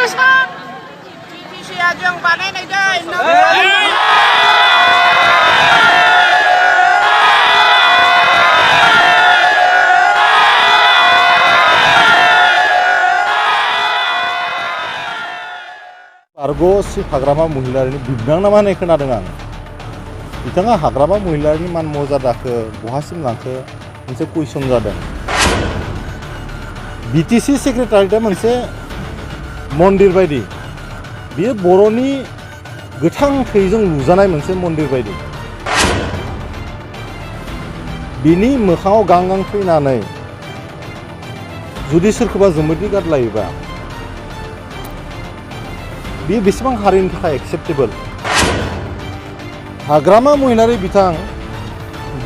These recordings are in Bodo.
Namaskar. BTC Ajang Bane này đây. Argo si hagrama महिलानि बिबनां नामा होननाय खोनादों आं बिथाङा हाग्रामा महिलानि मान मर्यादाखौ बहासिम लांखो मोनसे कुइसन जादों BTC Secretariat मोनसे मन्दिर बायदि बेयो बर'नि गोथां थैजों लुजानाय मोनसे मन्दिर बायदि बिनि मोखाङाव गां फैनानै जुदि सोरखौबा जोमोदि गादलायोबा बेयो बेसेबां हारिनि थाखाय एक्सेप्टेबल हाग्रामा महिलारि बिथां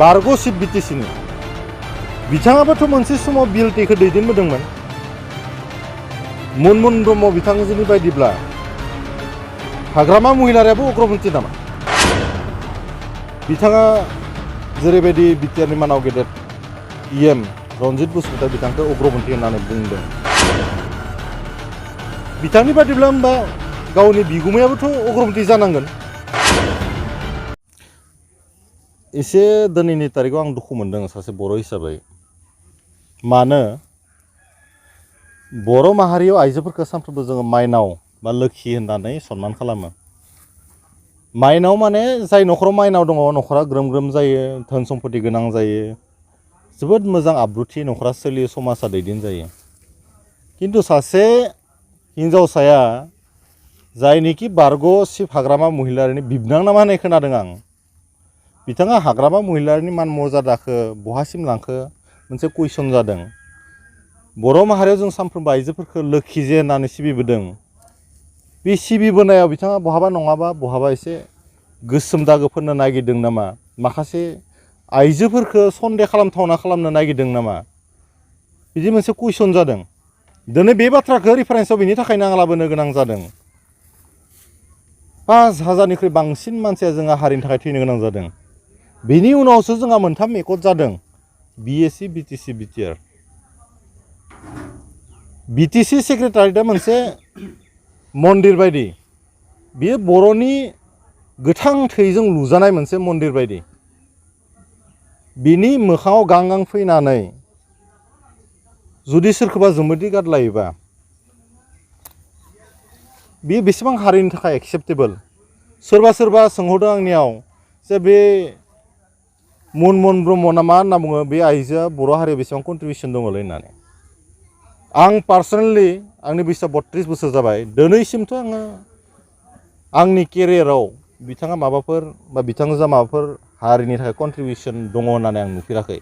बर'ह चिफ BTC नि बिथाङाबोथ' मोनसे समाव BLT खौ दैदेनबोदोंमोन मुनमुन ब्रह्म बिथांजोनि बायदिब्ला हाग्रामा महिलारियाबो अग्रपन्थी नामा बिथाङा जेरैबायदि बिटिआरनि मानाव गेदेर EM रनजित बसुमतारी बिथांखौ अग्रपन्थी होननानै बुंदों बिथांनि बायदिब्ला होनबा गावनि बिगुमायाबोथ' अग्रपन्थी जानांगोन एसे दिनैनि तारिखाव आं दुखु मोनदों सासे बर' हिसाबै मानो बर' माहारियाव आइजोफोरखौ सानफ्रोमबो जोङो माइनाव बा लोखि होननानै सन्मान खालामो माइनाव माने जाय न'खराव माइनाव दङ न'खरा ग्रोम ग्रोम जायो धोन सम्पति गोनां जायो जोबोद मोजां आब्रुथि न'खरा सोलियो समाजा दैदेन जायो खिन्थु सासे हिनजावसाया जायनिखि बर'ह चिफ हाग्रामा महिलारिनि बिबनां नामा होननाय खोनादों आं बिथाङा हाग्रामा महिलारिनि मान मर्यादाखौ बहासिम लांखो मोनसे कुइसन जादों बर' माहारियाव जों सानफ्रोमबो आइजोफोरखौ लोखिजे होननानै सिबिबोदों बे सिबिबोनायाव बिथाङा बहाबा नङाबा बहाबा एसे गोसोम दागो फोननो नागिरदों नामा माखासे आइजोफोरखौ सन्देह खालामथावना खालामनो नागिरदों नामा बिदि मोनसे कुइसन जादों दिनै बे बाथ्राखौ रिफारेन्सआव बेनि थाखायनो आं लाबोनो गोनां जादों 5,000निख्रुइ बांसिन मानसिया जोंहा हारिनि थाखाय थैनो गोनां जादों बेनि उनावसो जोंहा मोनथाम मेकट जादों BSc BTC BTR BTC Secretariat मोनसे मन्दिर बायदि बेयो बर'नि गोथां थैजों लुजानाय मोनसे मन्दिर बायदि बिनि मोखाङाव गां फैनानै जुदि सोरखौबा जोमोदि गादलायोबा बेयो बेसेबां हारिनि थाखाय एक्सेप्टेबल सोरबा सोंहरदों आंनियाव जे बे मुनमुन ब्रह्म ना मा होनना बुङो बे आइजोआ बर' हारियाव बेसेबां कन्ट्रिबिउसन दङलै होननानै आं पार्सनेलि आंनि बैसोआ 32 बोसोर जाबाय दिनैसिमथ' आङो आंनि केरियाराव बिथाङा माबाफोर बा बिथांजोआ माबाफोर हारिनि थाखाय कन्ट्रिबिउसन दङ होननानै आं नुफेराखै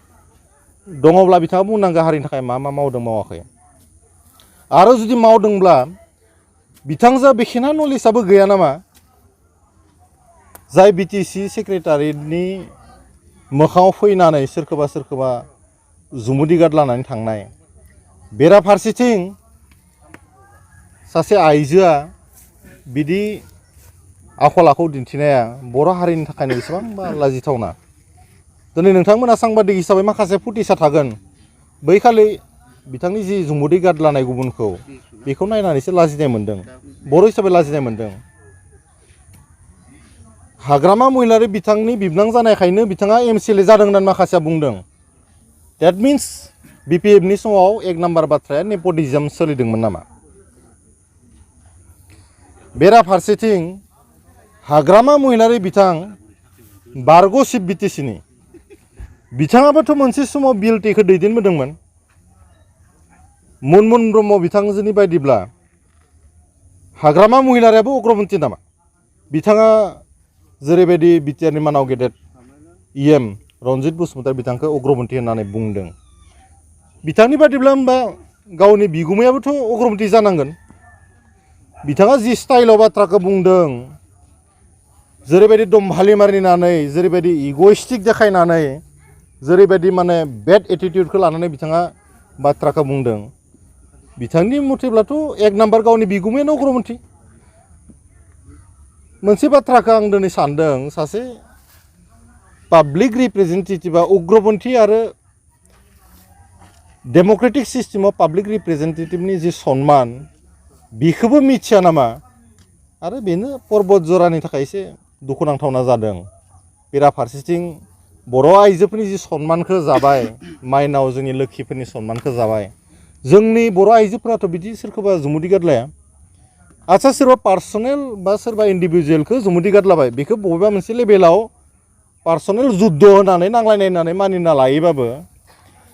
दङब्ला बिथाङा बुंनांगौ हारिनि थाखाय मा मावदों मावाखै आरो जुदि मावदोंब्ला बिथांजोआ बेखिना नलेजआबो गैया नामा जाय BTC सेक्रेटारियेटनि मोखाङाव फैनानै सोरखौबा जुमुदि गादलानानै थांनाय बेराफारसेथिं सासे आइजोआ बिदि आखल आखु दिन्थिनाया बर' हारिनि थाखायनो बेसेबांबा लाजिथावना दिनै नोंथांमोना सांबादिक हिसाबै माखासे फुटिसा थागोन बैखालि बिथांनि जि जुमुदि गादलानाय गुबुनखौ बेखौ नायनानैसो लाजिनाय मोन्दों बर' हिसाबै लाजिनाय मोन्दों हाग्रामा महिलारि बिथांनि बिबनां जानायखायनो बिथाङा MCLA जादों होननानै माखासेया बुंदों डेट मिन्स BPFनि समाव 1 नाम्बार बाथ्राया नेपटिजम सोलिदोंमोन नामा बेराफारसेथिं हाग्रामा महिलारि बिथां बर'ह चिफ BTC नि बिथाङाबोथ' मोनसे समाव BLT खौ दैदेनबोदोंमोन मुनमुन ब्रह्म बिथांजोनि बायदिब्ला हाग्रामा महिलारियाबो अग्रपन्थी नामा बिथाङा जेरैबायदि बिटिआरनि मानाव गेदेर EM रनजित बसुमतारी बिथांखौ अग्रपन्थी होननानै बुंदों बिथांनि बायदिब्ला होनबा गावनि बिगुमायाबोथ' अग्रपन्थी जानांगोन बिथाङा जि स्टाइलाव बाथ्राखौ बुंदों जेरैबायदि दम्भालि मारिनानै जेरैबायदि इग'इस्टिक देखायनानै जेरैबायदि माने बेड एटिटिउडखौ लानानै बिथाङा बाथ्राखौ बुंदों बिथांनि मथेब्लाथ' 1 नाम्बार गावनि बिगुमायानो अग्रपन्थी मोनसे बाथ्राखौ आं दिनै सानदों सासे पाब्लिक रिप्रेजेन्टेटिभआ उग्रपन्थी आरो डेम'क्रेटिक सिस्टेमाव पाब्लिक रिप्रेजेन्टेटिभनि जि सन्मान बिखौबो मिथिया नामा आरो बेनो पर्बत जरानि थाखाय एसे दुखुनांथावना जादों बेराफारसेथिं बर' आइजोफोरनि जि सन्मानखौ जाबाय माइनाव जोंनि लोक्षिफोरनि सन्मानखौ जाबाय जोंनि बर' आइजोफोराथ' बिदि सोरखौबा जुमुदै गादलाया आच्छा सोरबा पार्सनेल बा सोरबा इन्डिभिजुवेलखौ जुमुदै गादलाबाय बेखौ बबेबा मोनसे लेभेलाव पार्सनेल जुद्ध होनानै नांलायनाय होननानै मानिना लायोबाबो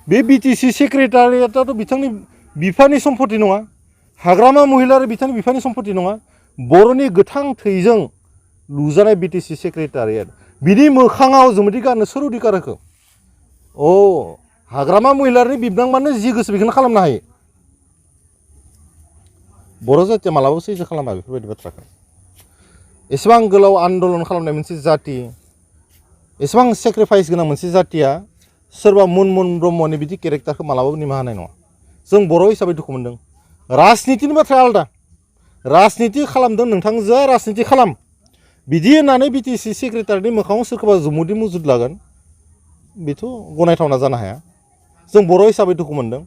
बे BTC सेक्रेटारियेटआथ' बिथांनि बिफानि सम्पति नङा हाग्रामा महिलारि बिथांनि बिफानि सम्पति नङा बर'नि गोथां थैजों लुजानाय BTC सेक्रेटारियेट बिनि मोखाङाव जुमुदै गारनो सोर अधिकार होखो हाग्रामा महिलारिनि बिबनांबानो जि गोसो बेखौनो खालामनो हायो बर' जातिया मालाबाबो सैजो खालामा बेफोरबायदि बाथ्राखौ एसेबां गोलाव आन्दलन खालामनाय मोनसे जाति एसेबां सेक्रिफाइस गोनां मोनसे जातिया सोरबा मुनमुन ब्रह्मनि बिदि केरेक्टारखौ मालाबाबो निमाहा होनाय नङा जों बर' हिसाबै दुखु मोनदों राजनितिनि बाथ्राया आलादा राजनिति खालामदों नोंथांजोआ राजनिति खालाम बिदि होननानै BTC सेक्रेटारिनि मोखाङाव सोरखौबा जुमुदै मुजुद लागोन बेथ' गनायथावना जानो हाया जों बर' हिसाबै दुखु मोनदों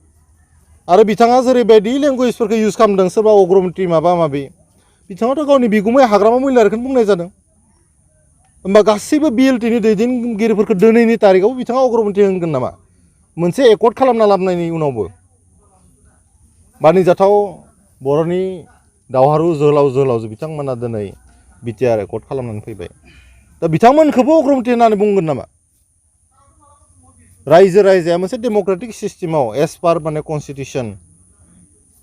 आरो बिथाङा जेरैबायदि लेंगुवेजफोरखौ इउज खालामदों सोरबा अग्रमन्त्रि माबा माबि बिथाङाथ' गावनि बिगुमै हाग्रामा महिलारिखौनो बुंनाय जादों होमबा गासैबो BLTनि दैदेनगिरिफोरखौ दिनैनि तारिखआव बिथाङा अग्रमन्त्रि होनगोन नामा मोनसे एकर्ड खालामना लाबोनायनि उनावबो बानिजाथाव बर'नि दावहारु जोहोलावजो बिथांमोना दिनै BTR एकर्ड खालामनानै फैबाय दा बिथांमोनखौबो अग्रमन्त्रि होननानै बुंगोन नामा रायजो राजाया मोनसे डेम'क्रेटिक सिस्टेमाव एज पार माने कनस्टिटिउसन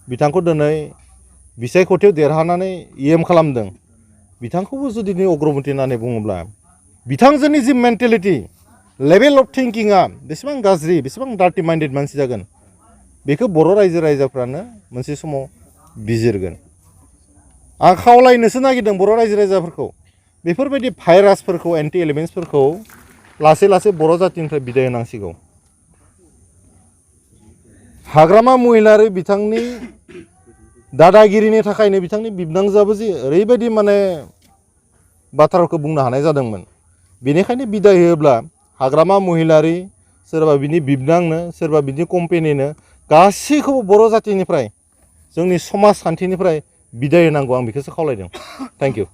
बिथांखौ दिनै बिसायख'थियाव देरहानानै EM खालामदों बिथांखौबो जुदि अग्रमन्त्रि होननानै बुङोब्ला बिथांजोनि जि मेन्टेलिटि लेभेल अफ थिंकिंआ बेसेबां गाज्रि बेसेबां डार्टि माइन्डेड मानसि जागोन बेखौ बर' रायजो राजाफ्रानो मोनसे समाव बिजिरगोन आं खावलायनोसो नागिरदों बर' रायजो राजाफोरखौ बेफोरबायदि भाइरासफोरखौ एन्टि एलिमेन्ट्सफोरखौ लासै लासै बर' जातिनिफ्राय बिदाय होनांसिगौ हाग्रामा महिलारि बिथांनि दादागिरिनि थाखायनो बिथांनि बिबनांजोआबो जे ओरैबायदि माने बाथ्राखौ बुंनो हानाय जादोंमोन बेनिखायनो बिदाय होयोब्ला हाग्रामा महिलारि सोरबा बिनि बिबनांनो सोरबा बिनि कम्पेनिनो गासैखौबो बर' जातिनिफ्राय जोंनि समाजखान्थिनिफ्राय बिदाय होनांगौ आं बेखौसो खावलायदों थेंक इउ